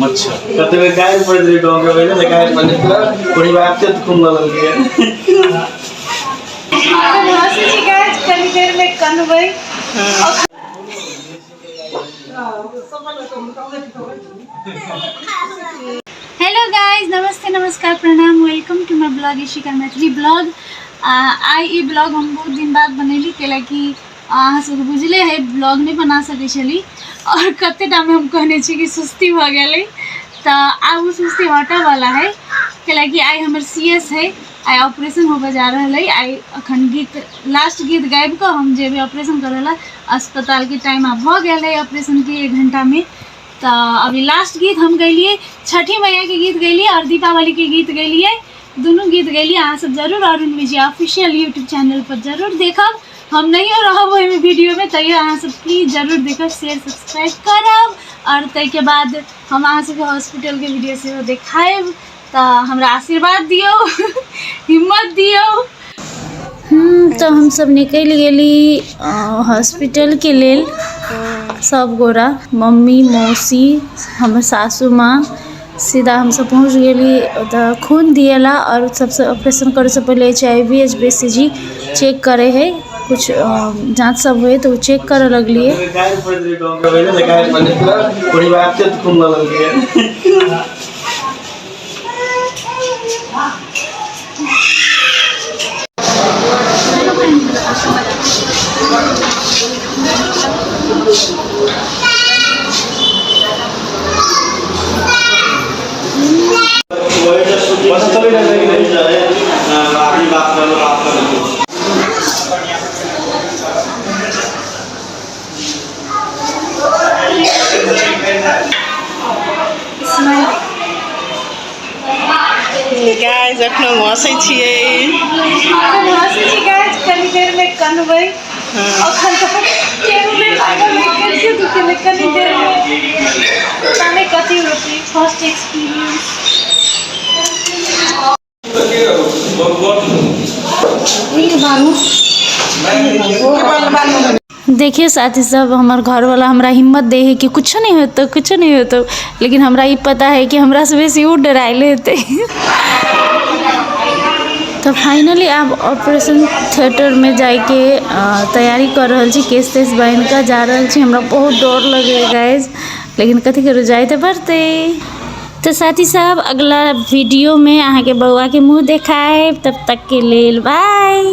अच्छा कते बेर गारि पड़ैत रहै गाँवके पहिले तऽ गारि पड़ैत रहै परिवार के खून लऽ लेलकै। हँसै छी गाइस, कनी देर में कनबै। हेलो गाइस, नमस्ते, नमस्कार, प्रणाम। Welcome to my blog Ishika Maithili blog. I E blog हम बहुत दिन बाद बनैली, कैलाकि अहाँ सबके बुझले है ब्लॉग नहि बना सकै छली और कते टाइम हम कहने छी कि सुस्ती भऽ गेलै, तऽ आब ओ सुस्ती हटऽवला है, कैलाकि आइ हमर सी एस है, आइ ऑपरेशन होबऽ जा रहल है। आइ अखन गीत लास्ट गीत गाबि कऽ हम जेबै ऑपरेशन करऽ लए। अस्पतालके टाइम आब भऽ गेल है ऑपरेशनके 1 घंटामे। तऽ अभी लास्ट गीत हम गैलियै, छठी मैयाके गीत गैलियै और दीपावलीके गीत गैलियै, दुनू गीत गैलियै। अहाँ सब जरूर अरुण विजय ऑफिशियल यूट्यूब चैनल पर जरूर देखब। हम नहियो रहब ओहिमे वीडियोमे, तैयो अहाँ सब प्लीज जरूर देखब, शेयर सब्सक्राइब करब और ताहिके बाद हम अहाँ सबके हॉस्पिटलके वीडियो सेहो देखायब। तऽ हमरा आशीर्वाद दियौ, हिम्मत दियौ। तऽ हमसब निकलि गेली हॉस्पिटलके लेल, सब गोरा, मम्मी, मौसी, हमर सासू माँ। सीधा हमसब पहुँच गेली ओतऽ खून दिएला आओर सबसँ ऑपरेशन करैसँ पहिले H I V H B C G check करै हइ, कुछ जाँच सब होइ तऽ ओ चेक करऽ लगलियै। गारि पड़ैत रहै गाँवके पहिले तऽ गारि पड़ैत रहै, परिवार के खून लऽ लेलकै। गाइस, अखनो हम हँसै छियै। हँसै छी गाइस, कनी देर में कनबै। अखन तऽ केहू नहि लागल है, कैसे दुखेलै कनी देर में पता नहि कथी होतै। First experience. देखिए साथी सब, हमर घरवाला हमरा हिम्मत दे है कि कुछो नहीं होतो, कुछो नहीं होतो, लेकिन हमरा ई पता है कि हमरा से बेसी उ डरायल हेतै। तऽ फाइनली आब ऑपरेशन थिएटरमे जाइके तैयारी कऽ रहल छी। केस तेस बान्हि कऽ जा रहल छी। हमरा बहुत डर लगैए गाइज, लेकिन कथी करू, जाय तऽ पड़तै। तऽ साथी सब, अगला वीडियोमे अहाँके बौआके मुँह देखायब। तब तकके लेल बाय।